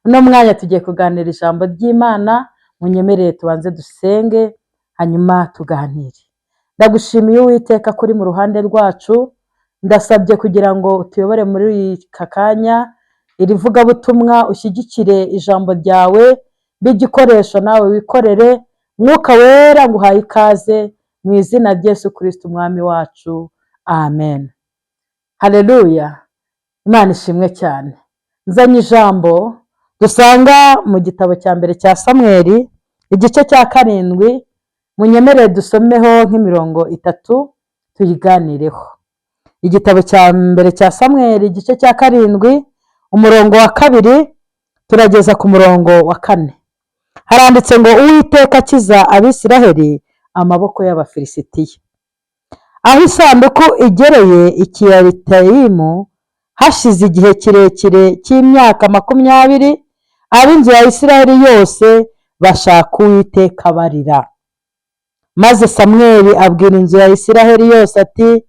Uno mwanya tugiye kuganira ijambo ry'Imana, munyemerere tubanze dusenge, hanyuma tuganire. Ndagushimiye Uwiteka kuri mu ruhande rwacu, ndasabye kugira ngo utuyobore muri aka kanya, iri vugabutumwa ushyigikire ijambo ryawe, b'igikoresho nawe wikorere, Mwuka Wera nguhaye ikaze mu izina rya Yesu Kristo Umwami wacu, amen. Haleluya, Imana ishimwe cyane. Nzanye ijambo dusanga mu gitabo cya mbere cya Samweli, igice cya 7, munyemerere dusomeho nk'imirongo 3 tuyiganireho. Igitabo cya mbere cya Samweli, igice cya 7, umurongo wa 2 turageza ku murongo wa 4. Haranditse ngo Uwiteka akiza Abisiraheli amaboko y'Abafilisitiya. Aho isanduku igereye i Kiriyatayimu hashize igihe kirekire cy'imyaka 20, ab'inzu ya Isiraheli yose bashaka Uwiteka barira. Maze Samweli abwira inzu ya Isiraheli yose ati: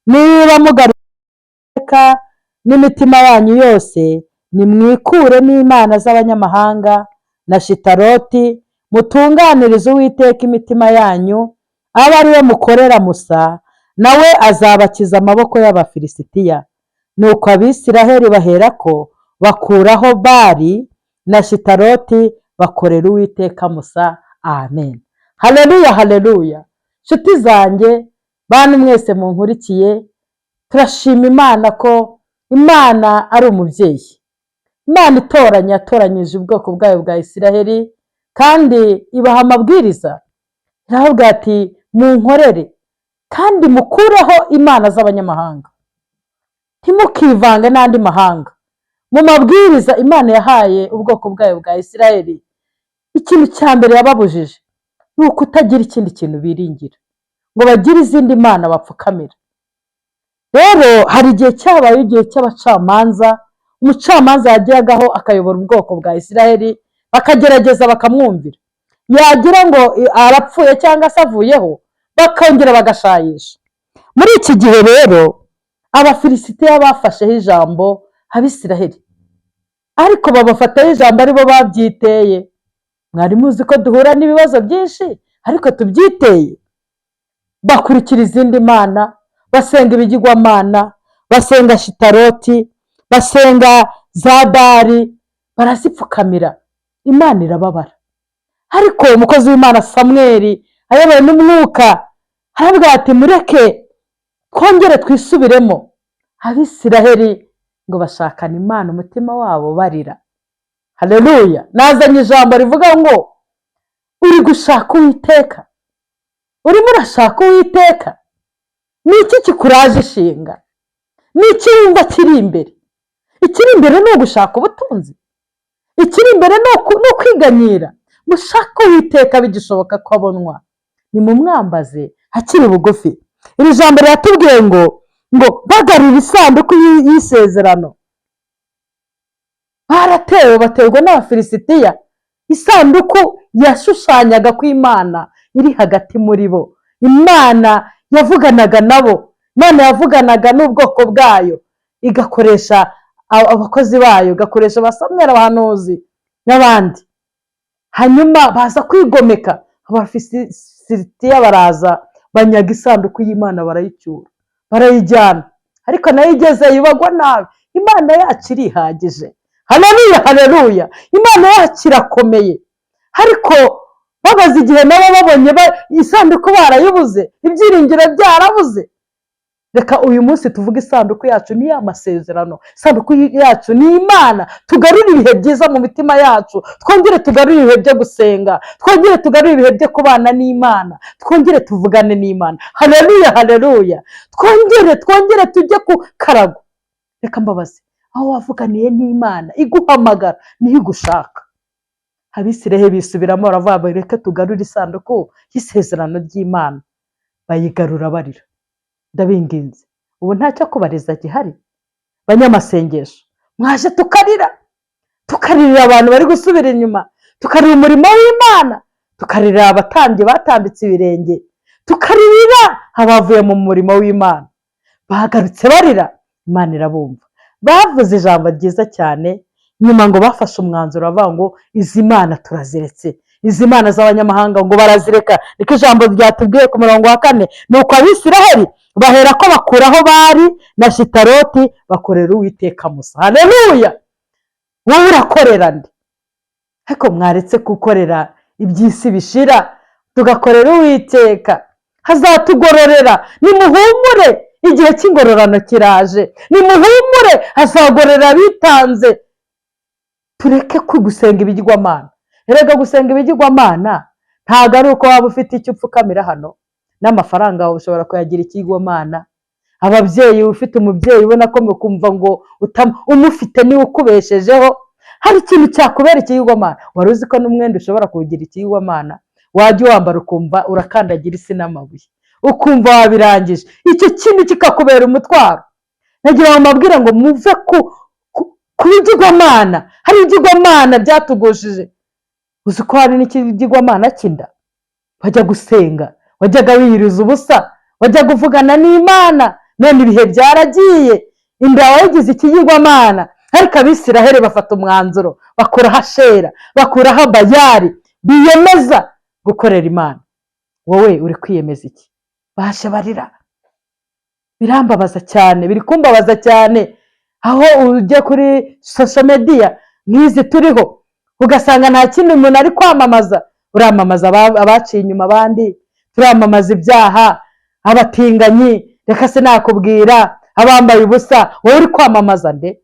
niba mugaruka n'imitima yanyu yose, nimwikuremo imana z'abanyamahanga na Shitaroti, mutunganirize Uwiteka imitima yanyu, abe ariwe mukorera musa, nawe azabakiza amaboko y'Abafilisitiya. Nuko Abisiraheli baherako bakuraho Bali na Shitaroti, bakorera Uwiteka musa. Amen. Haleluya, haleluya. Nshuti zanjye, bantu mwese munkurikiye, turashima Imana ko Imana ari umubyeyi. Imana itoranya, yatoranyije ubwoko bwayo bwa Isiraheli kandi ibaha amabwiriza. Iravuga ati munkorere kandi mukureho imana z'abanyamahanga, ntimukivange n'andi mahanga. Mu mabwiriza Imana yahaye ubwoko bwayo bwa Isiraheli, ikintu cya mbere yababujije ni ukutagira ikindi kintu biringira, ngo bagire izindi mana bapfukamira. Rero hari igihe cyabaye igihe cy'abacamanza, umucamanza yageragaho akayobora ubwoko bwa Isiraheli, bakagerageza bakamwumvira, yagira ngo arapfuye cyangwa se avuyeho, bakongera bagashayisha. Muri iki gihe rero Abafilisitiya bafasheho ijambo Abisiraheli, ariko babafataho ijambo aribo babyiteye. Mwari muzi ko duhura n'ibibazo byinshi ariko tubyiteye? Bakurikira izindi mana, basenga ibigirwamana, basenga Shitaroti, basenga za Bali, barazipfukamira. Imana irababara. Ariko umukozi w'Imana Samweli ayobowe n'umwuka aravuga ati mureke twongere twisubiremo. Abisiraheli ngo bashakane Imana umutima wabo barira. Haleluya. Nazanye ijambo rivuga ngo uri gushaka Uwiteka, urimo urashaka Uwiteka, ni iki kikuraje ishinga? Ni iki wumva kiri imbere? Ikiri imbere ni ugushaka ubutunzi, ikiri imbere ni ukwiganyira. Mushake Uwiteka bigishoboka ko abonwa, nimumwambaze hakiri bugufi. Iri jambo riratubwiye ngo bagarura isanduku y'isezerano, baratewe, baterwa n'Abafilisitiya. Isanduku yashushanyaga ko Imana iri hagati muri bo, Imana yavuganaga nabo, Imana yavuganaga n'ubwoko bwayo, igakoresha abakozi bayo, igakoresha abasamweri, abahanuzi n'abandi. Hanyuma baza kwigomeka, Abafilisitiya baraza banyaga isanduku y'Imana, barayicyura, barayijyana, ariko nayo igezeyo ibagwa nabi. Imana yacu irihagije. Haleluya, haleluya. Imana yacu irakomeye. Ariko bamaze igihe nabo babonye isanduku barayibuze, ibyiringiro byarabuze. Reka uyu munsi tuvuge isanduku yacu ni ya masezerano, isanduku yacu ni Imana. Tugarure ibihe byiza mu mitima yacu, twongere tugarure ibihe byo gusenga, twongere tugarure ibihe byo kubana n'Imana, twongere tuvugane n'Imana. Haleluya, haleluya. Twongere tujye ku karago. Reka mbabaze, aho wavuganiye n'Imana iguhamagara niho igushaka. Abisiraheli bisubiramo, baravuga ngo reka tugarure isanduku y'isezerano ry'Imana. Bayigarura barira. Ndabinginze, ubu ntacyo kubariza gihari. Banyamasengesho, mwaje tukarira, tukaririra abantu bari gusubira inyuma, tukarira umurimo w'Imana, tukaririra abatambyi batambitse ibirenge, tukaririra abavuye mu murimo w'Imana. Bagarutse barira, Imana irabumva. Bavuze ijambo ryiza cyane. Nyuma ngo bafashe umwanzuro bavuga ngo izi mana turaziretse, izi mana z'abanyamahanga ngo barazireka. Niko ijambo ryatubwiye ku murongo wa 4. Ni uko Abisiraheli bahera ko bakuraho bari na Shitaroti, bakorera Uwiteka musa. Haleluya! Wowe urakorera nde? Ariko mwaretse gukorera iby'isi bishira, tugakorera Uwiteka, hazatugororera. Nimuhumure, igihe cy'ingororano kiraje. Nimuhumure, azagororera abitanze. Tureke gusenga ibigirwamana. Erega gusenga ibigirwamana ntabwo ari uko waba ufite icyo upfukamira hano. N'amafaranga wawe ushobora kuyagira ikigirwamana. Ababyeyi, ufite umubyeyi ubona ko mukumva ngo umufite niwe ukubeshejeho, hari ikintu cyakubera ikigirwamana. Wari uzi ko n'umwenda ushobora kuwugira ikigirwamana? Wajya uwambara ukumva urakandagira isi n'amabuye, ukumva wabirangije, icyo kintu kikakubera umutwaro. Nagira ngo mbabwire ngo muve ku bigirwamana. Hari ibigirwamana byatugushije. Uzi ko hari n'ikigirwamana cy'inda? Wajya gusenga, wajyaga wiyiriza ubusa, wajyaga uvugana n'Imana, none ibihe byaragiye, inda wayigize ikigirwamana. Ariko Abisiraheli bafata umwanzuro, bakuraho Ashera, bakuraho Bayari, biyemeza gukorera Imana. Wowe uri kwiyemeza iki? Baje barira. Birambabaza cyane, biri kumbabaza cyane, aho ujya kuri social media nk'izi turiho, ugasanga nta kindi umuntu ari kwamamaza. Uramamaza abaciye inyuma abandi, turamamaza ibyaha, abatinganyi, reka se nakubwira, abambaye ubusa. Wowe uri kwamamaza nde?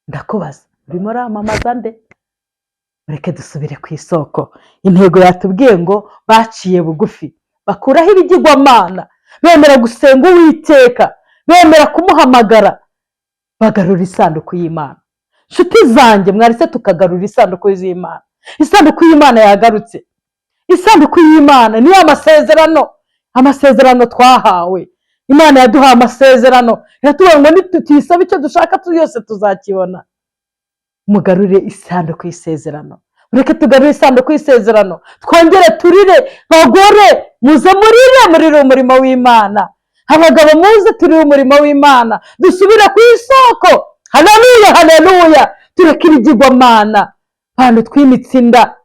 Ndakubaza, urimo uramamaza nde? Mureke dusubire ku isoko. Intego yatubwiye ngo baciye bugufi, bakuraho ibigirwamana, bemera gusenga Uwiteka, bemera kumuhamagara, bagarura isanduku y'Imana. Nshuti zanjye, mwaretse tukagarura isanduku y'Imana? Isanduku y'Imana yagarutse. Isanduku y'Imana niyo amasezerano, amasezerano twahawe. Imana yaduhaye amasezerano, iratubwira ngo nituyisaba icyo dushaka yose tuzakibona. Mugarure isanduku y'isezerano. Mureke tugarure isanduku y'isezerano, twongere turire. Bagore, muze murire, murire umurimo w'Imana. Abagabo, muze turire umurimo w'Imana, dusubire ku isoko. Haleluya, haleluya! Tureke ibigirwamana. Bantu twimitse inda.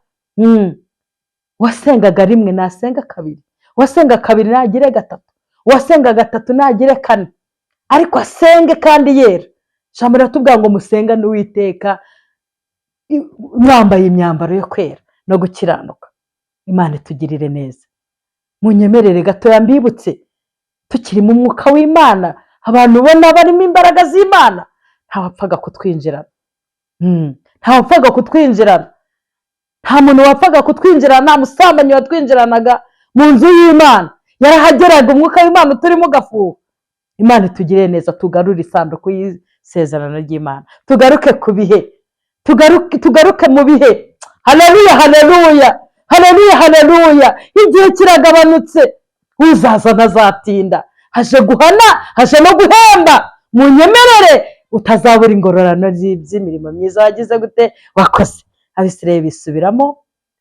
Wasengaga rimwe nasenga kabiri, wasenga kabiri nagire gatatu, wasenga gatatu nagire kane, ariko asenge kandi yera. Ijambo riratubwira ngo musengane Uwiteka mwambaye imyambaro yo kwera no gukiranuka. Imana itugirire neza. Munyemerere gatoya mbibutse, tukiri mu mwuka w'Imana, abantu ubona barimo imbaraga z'Imana, ntawapfaga kutwinjirana. Ntawapfaga kutwinjirana, nta muntu wapfaga kutwinjirana, nta musambanyi watwinjiranaga mu nzu y'Imana. Yarahageraga, umwuka w'Imana uturimo ugafuha. Imana itugirire neza, tugarure isanduku y'isezerano ry'Imana, tugaruke ku bihe, tugaruke, tugaruke mu bihe. Haleluya, haleluya, haleluya, haleluya! Igihe kiragabanutse, uzaza ntazatinda. Haje guhana, haje no guhemba. Munyemerere, utazabura ingororano z'imirimo myiza wagize gute? Wakoze. Abisirayeli bisubiramo,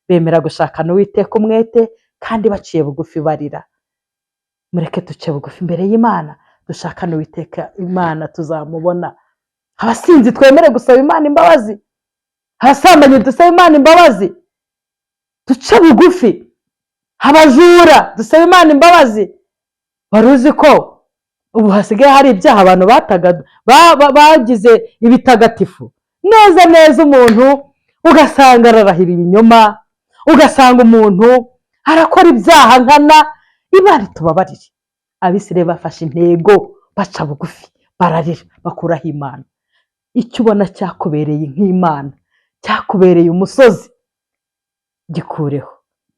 bemera gushakana Uwiteka umwete kandi baciye bugufi, barira. Mureke duce bugufi imbere y'Imana, dushakane Uwiteka Imana, tuzamubona. Abasinzi, twemere gusaba Imana imbabazi. Abasambanyi, dusabe Imana imbabazi, duce bugufi. Abajura, dusabe Imana imbabazi. Wari uzi ko ubu hasigaye hari ibyaha abantu bagize ibitagatifu neza neza? Umuntu ugasanga ararahira ibinyoma, ugasanga umuntu arakora ibyaha nkana. Imana itubabarire. Abisirayeli bafashe intego, baca bugufi, bararira, bakuraho Imana. Icyo ubona cyakubereye nk'Imana, cyakubereye umusozi, gikureho,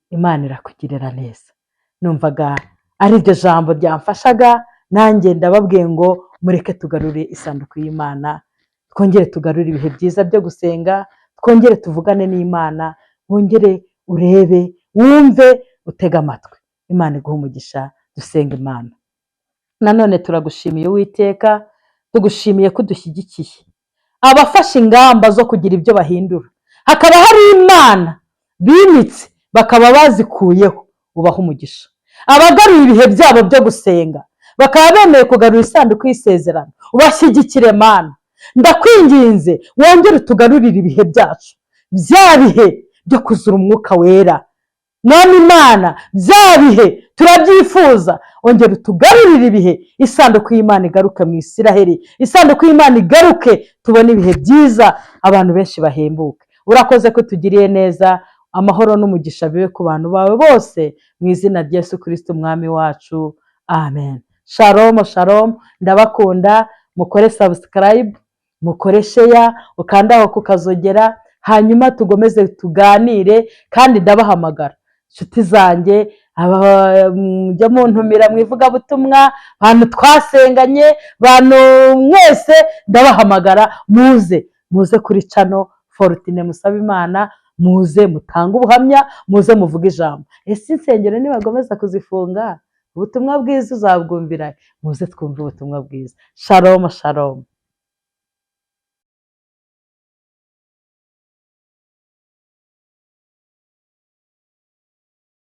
Imana irakugirira neza. Numvaga ari iryo jambo ryamfashaga. Nanjye ndababwiye ngo mureke tugarure isanduku y'Imana, twongere tugarure ibihe byiza byo gusenga, twongere tuvugane n'Imana. Wongere urebe, wumve, utege amatwi. Imana iguhe umugisha. Dusenga Imana. Nanone turagushimiye Uwiteka, tugushimiye ko udushyigikiye. Abafashe ingamba zo kugira ibyo bahindura, hakaba hari imana bimitse bakaba bazikuyeho, ubaha umugisha. Abagaruye ibihe byabo byo gusenga, bakaba bemeye kugarura isanduku y'isezerano, ubashyigikire Mana. Ndakwinginze, wongere utugarurire ibihe byacu, bya bihe byo kuzura Umwuka Wera. Mwami Imana, bya bihe turabyifuza. Ongera utugarurire ibihe, isanduku y'Imana igaruke mu Isiraheli, isanduku y'Imana igaruke, tubone ibihe byiza, abantu benshi bahembuke. Urakoze ko tugiriye neza. Amahoro n'umugisha bibe ku bantu bawe bose, mu izina rya Yesu Kirisiti Umwami wacu, amen. Shalom, shalom, ndabakunda. Mukore subscribe, mukore share, ukande aho kukazogera, hanyuma tugomeze tuganire. Kandi ndabahamagara, inshuti zanjye, mujya muntumira mu ivugabutumwa, bantu twasenganye, bantu mwese, ndabahamagara, muze, muze kuri channel Forutine Musabimana, muze mutange ubuhamya, muze muvuge ijambo. Ese insengero nibagomeza kuzifunga, ubutumwa bwiza uzabwumvira? Muze twumve ubutumwa bwiza. Shalom, shalom.